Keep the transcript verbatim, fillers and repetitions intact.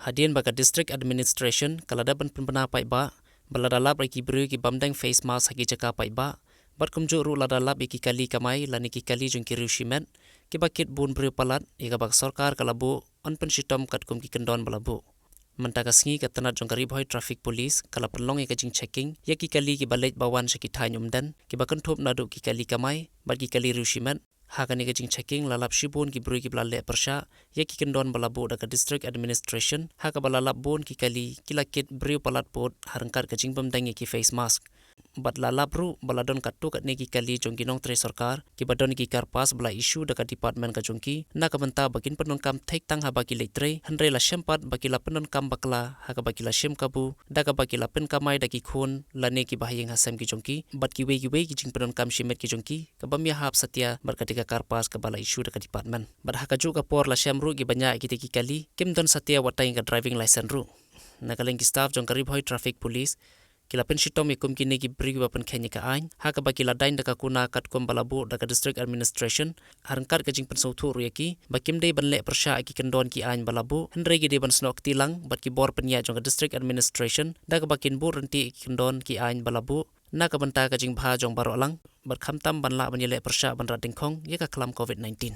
Hadien ba ka District Administration ka la dep ban pynbna paidbah ba lada lap ïa ki briew ki bym deng face mask ha ki jaka paidbah, bad kumjuh ruh lada lap ïa ki kali kamai lane ki kali jong ki riew shimet kiba kit bun briew palat, ïa kaba ka sorkar ka la buh yn pynshitom katkum ki kyndon ba la buh. Mynta ka sngi ka tnat jong ka Ri Bhoi Traffic Police ka la pynlong ïa ka jingchecking ïa ki kali kiba leit ba wan sha ki thaiñ umden, kiba kynthup naduh ki kali kamai bad ki kali riew shimet. Ha kane ka jingchecking la lap shibun ki briew kiba la leh pyrshah ïa ki kyndon ba la buh da ka District Administration, ha kaba la lap bun ki kali ki la kit briew palat pud ha ryngkat ka jingbym deng ïa ki face mask. Bad la lap ruh ba la don katto katne ki kali jong ki nongtrei sorkar kiba don ki car pass ba la issue da ka department ka jong ki, na ka bynta ba kin pyndonkam thik tang haba ki leit trei, hynrei la shem pat ba ki la pyndonkam bakla ha kaba ki la shim kabu, da kaba ki la pynkamai da ki khun lane kiba ha ïing ha sem ki jong ki, bad kiwei kiwei ki jingpyndonkam shimet ki jong ki, kaba ym ïahap satia bad katei ka car pass kaba la issue da ka department. Bad ha kajuh ka por la shem ruh kiba ñiah ïa kitei ki kali kim don satia wat tang ïa ka driving license ruh. Na ka liang ki staff jong ka Ri Bhoi Traffic Police ki la pynshitom ïa kum kine ki briew kiba pynkheiñ ïa ka aiñ, ha kaba ki la daiñ da ka kuna katkum ba la buh da ka District Administration, ha ryngkat ka jingpynsngewthuh ruh ïa ki ba kim dei ban leh pyrshah ïa ki kyndon ki aiñ ba la buh, hynrei ki dei ban snoh kti lang bad ki bor pynïaid jong ka District Administration, da kaba kin buh ryntih ïa ki kyndon ki aiñ ba la buh, na ka bynta ka jingbha jong baroh lang, bad khamtam ban lah ban ïaleh pyrshah ban rat dyngkhong ïa ka khlam covid nineteen.